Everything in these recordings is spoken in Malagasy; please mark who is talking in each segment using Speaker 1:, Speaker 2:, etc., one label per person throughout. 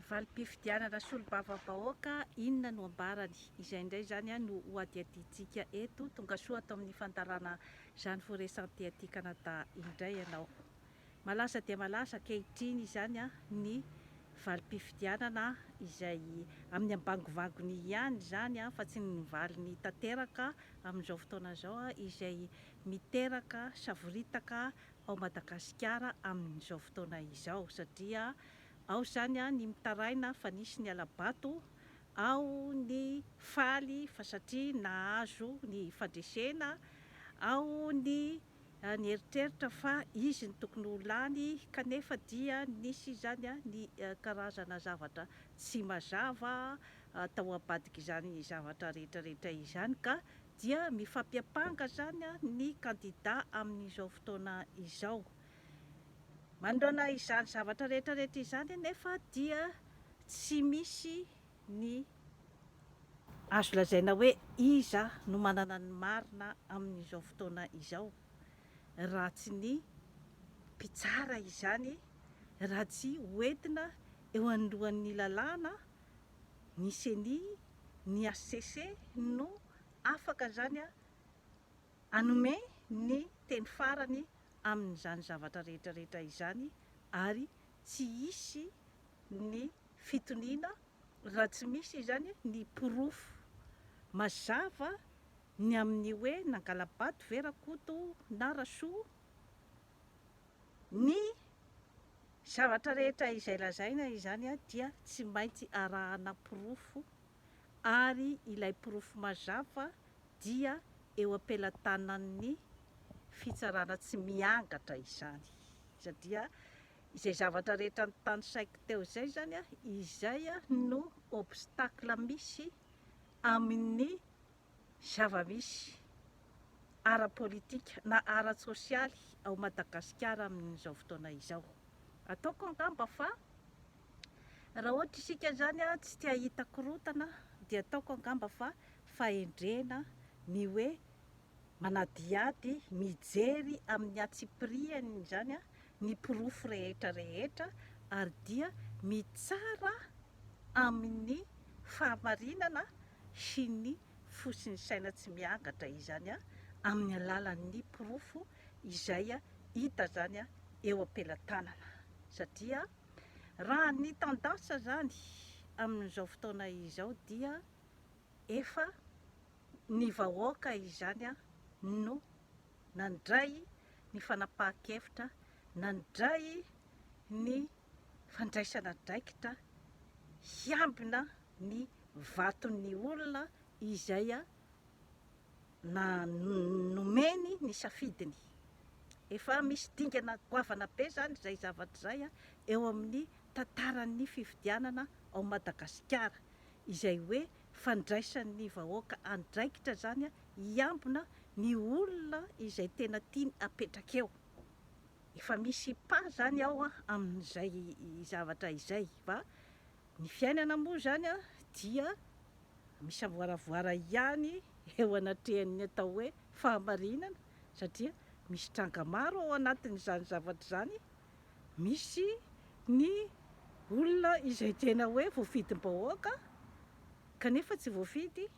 Speaker 1: Valim-pifidianana solombavambahoaka, inona no ambarany? Izay indray izany no ho hadihadiantsika eto. Tongasoa ato amin'ny fandaharana Jeanne Forêt Santé aty Canada indray ianao. Malaza dia malaza ankehitriny izany ny valim-pifidianana izay amin'ny ambangovangony ihany izany fa tsy ny valiny tanteraka amin'izao fotoana izao izay miteraka savoritaka ao Madagasikara amin'izao fotoana izao satria ao izany ny mitaraina fa nisy ny hala-bato, ao ny faly fa satria nahazo ny fandresena, ao ny nieritreritra fa izy no tokony ho lany kanefa dia nisy izany ny karazana zavatra tsy mazava tao ambadik'izany zavatra rehetra rehetra izany ka dia mifampiampanga izany ny kandida amin'izao fotoana izao. Manoloana izany zavatra rehetra rehetra izany anefa dia tsy misy ny. Azo lazaina hoe iza no manana ny marina amin'izao fotoana izao raha tsy ny mpitsara izany, raha tsy hoentina eo anoloan'ny lalàna ny ceni, ny hcc no afaka izany hanome ny teny farany amin'izany zavatra rehetra rehetra izany ary tsy hisy ny fitoniana raha tsy misy izany ny porofo mazava ny amin'ny hoe nangala-bato ve Rakoto na Rasoa, ny zavatra rehetra izay lazaina izany dia tsy maintsy arahana porofo ary ilay porofo mazava dia eo am-pelatanan'ny fitsarana tsy miangatra izany satria izay zavatra rehetra notanisaiko teo izay izany izay no obstacle misy amin'ny zava-misy ara-politika na ara-tsosialy ao Madagasikara amin'izao fotoana izao. Ataoko angamba fa raha ohatra isika izany tsy te hahita korontana dia ataoko angamba fa fahendrena ny hoe manadihady, mijery amin'ny antsipiriany izany ny porofo rehetra rehetra ary dia mitsara amin'ny fahamarinana sy ny fo sy ny saina tsy miangatra izany amin'ny alalan'ny porofo izay hita izany eo am-pelatanana satria raha ny tendance izany amin'izao fotoana izao dia efa ny vahoaka izany no nandray ny fanapahan-kevitra, nandray ny fandraisana andraikitra hiambina ny vaton'ny olona izay nomeny ny safidiny. Efa misy dingana goavana be izany izay zavatra izay eo amin'ny tantaran'ny fifidianana ao Madagasikara, izay hoe fandraisan'ny vahoaka andraikitra izany hiambina ny olona izay tena tiany apetraka eo. Efa misy pas izany ao amin'izay zavatra izay fa ny fiainana moa izany dia misavoaravoara ihany eo anatrehan'ny atao hoe fahamarinana satria misy tranga maro ao anatin'izany zavatra izany, misy ny olona izay tena hoe voafidim-bahoaka kanefa tsy voafidy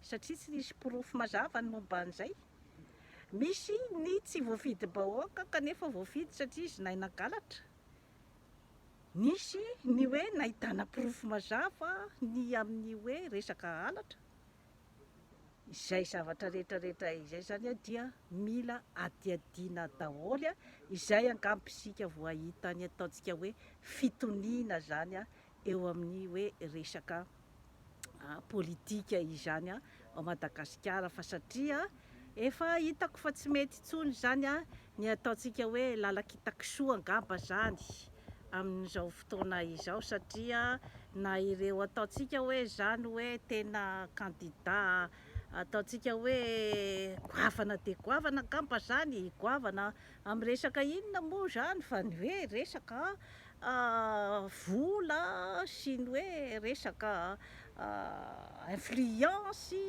Speaker 1: satria tsy nisy porofo mazava ny momba an'izay. Misy ny tsy voafidim-bahoaka kanefa voafidy satria izy nahay nangalatra. Nisy ny hoe nahitana porofo mazava ny amin'ny hoe resaka halatra. Izay zavatra rehetra rehetra izay izany dia mila hadihadiana daholo, izay angamba isika vao hahita ny ataontsika hoe fitoniana izany eo amin'ny hoe resaka politika izany ao Madagasikara fa satria efa hitako fa tsy mety intsony izany ny ataontsika hoe lalan-kitakisoa angamba izany amin'izao fotoana izao satria na ireo ataontsika hoe izany hoe tena kandida ataontsika hoe goavana dia goavana angamba izany, goavana amin'ny resaka inona moa izany fa ny hoe resaka vola sy ny hoe resaka influence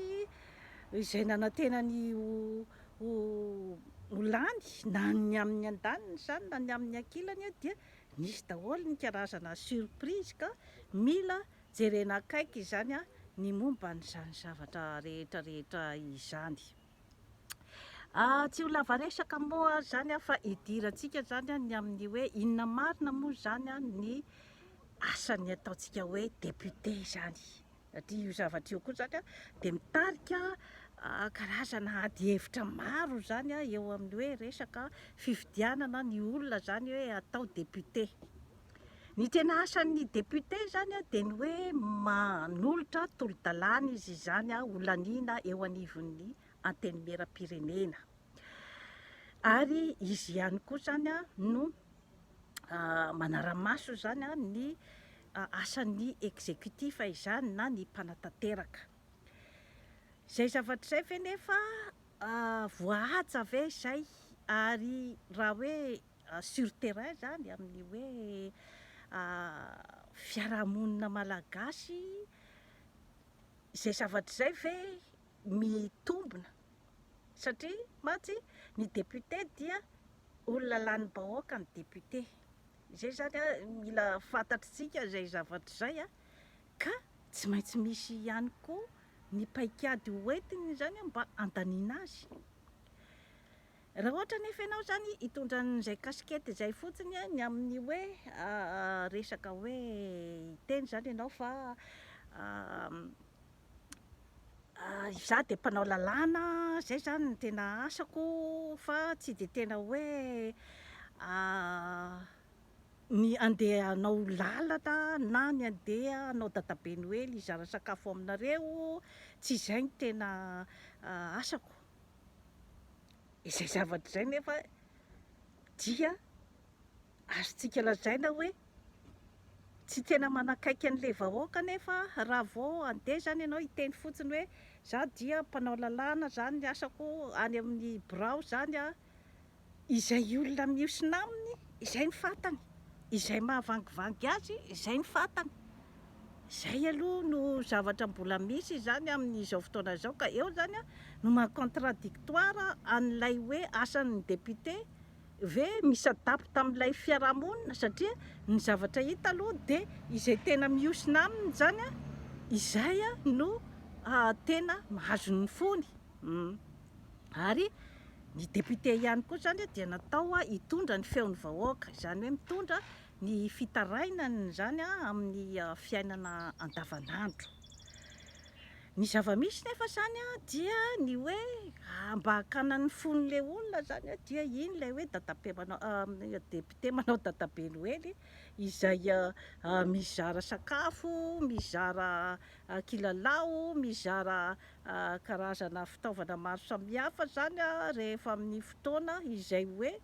Speaker 1: izay nanantena ny ho ho lany na ny amin'ny andaniny izany na ny amin'ny ankilany dia. Nisy daholo ny karazana surprise ka mila jerena akaiky izany ny momba an'izany zavatra rehetra rehetra izany. Tsy ho lava resaka moa izany fa hidirantsika izany ny amin'ny hoe inona marina moa izany ny asan'ny ataontsika hoe député izany. Satria io zavatra io koa izany dia mitarika karazana adihevitra maro izany eo amin'ny hoe resaka fifidianana ny olona izany hoe atao député. Ny tena asan'ny député izany dia ny hoe manolotra tolo-dalàna izy izany ho laniana eo anivon'ny Antenimierampirenena. Ary izy ihany koa izany no manara-maso izany ny asan'ny exécutif izany na ny mpanatanteraka. Izay zavatra izay ve nefa voahaja ve izay ary raha hoe sur terrain zany amin'ny hoe fiarahamonina malagasy, izay zavatra izay ve mitombina satria mantsy ny député dia olona lanim-bahoaka ny député, izay zany mila fantatritsika izay zavatra izay ka tsy maintsy misy ihany koa ny paikady hoentiny izany mba handaniana azy. Raha ohatra anefa ianao izany hitondra an'izay casquette izay fotsiny ny amin'ny hoe resaka hoe hiteny izany ianao fa izaho dia mpanao lalàna, izay izany no tena asako fa tsy dia tena hoe ny andeha hanao lalana na ny andeha hanao dadabe noely hizara sakafo aminareo, tsy izay no tena asako. Izay zavatra izay nefa dia azontsika lazaina hoe tsy tena manakaiky an'ilay vahoaka nefa raha vao handeha izany ianao hiteny fotsiny hoe za dia mpanao lalàna izany ny asako any amin'ny birao izany an, Izay olona mihosina aminy, izay ny fantany. Izay mahavangivangy azy, izay ny fantany. Izay aloha no zavatra mbola misy izany amin'izao fotoana izao ka eo izany no maha contradictoire an'ilay hoe asan'ny député ve mi-s'adapte amin'ilay fiarahamonina satria ny zavatra hita aloha dia izay tena mihosina aminy izany izay no tena mahazo ny fony. Ary ny député ihany koa izany dia natao hitondra ny feon'ny vahoaka, izany hoe mitondra ny fitarainany izany amin'ny fiainana andavanandro. Ny zava-misy nefa izany dia ny hoe mba hakana ny fon'ilay olona izany dia iny ilay hoe dadabe manao, député manao dadabe noely izay mizara sakafo, mizara kilalao, mizara karazana fitaovana maro samihafa izany rehefa amin'ny fotoana izay hoe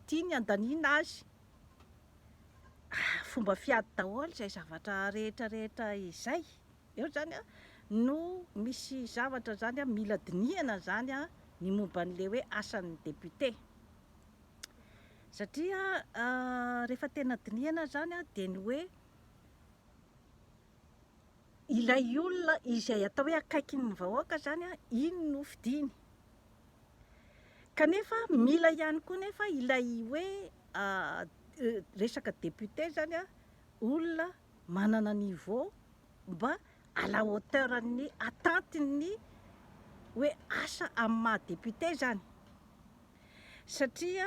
Speaker 1: tiany handaniana azy. Fomba fiady daholo izay zavatra rehetra rehetra izay. Eo izany no misy zavatra izany mila dinihana izany ny momba an'ilay hoe asan'ny député. Satria rehefa tena dinihana izany dia ny hoe Ilay olona izay atao hoe akaikin'ny vahoaka izany iny no fidiny. Kanefa mila ihany koa nefa ilay hoe resaka député izany olona manana niveau mba à la hauteur ny attente-n'ny hoe asa amin'ny maha député izany. Satria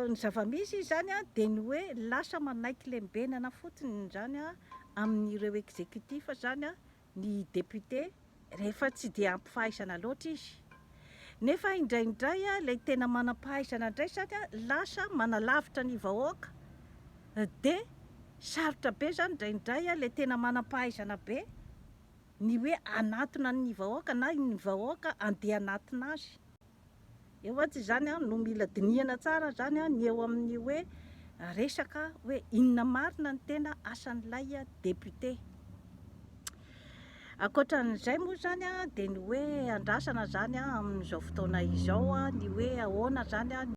Speaker 1: ny zava-misy izany dia ny hoe lasa manaiky lembenana fotsiny izany amin'ireo exécutif izany ny député rehefa tsy dia ampy fahaizana loatra izy. Nefa indraindray ilay tena manam-pahaizana indray izany lasa manalavitra ny vahoaka dia sarotra be izany indraindray ilay tena manam-pahaizana be ny hoe hanatona ny vahoaka na ny vahoaka andeha hanatona azy. Eo mantsy izany no mila dinihana tsara izany ny eo amin'ny hoe resaka hoe inona marina ny tena asan'ilay député. Ankoatran'izay moa izany dia ny hoe andrasana izany amin'izao fotoana izao ny hoe ahoana izany.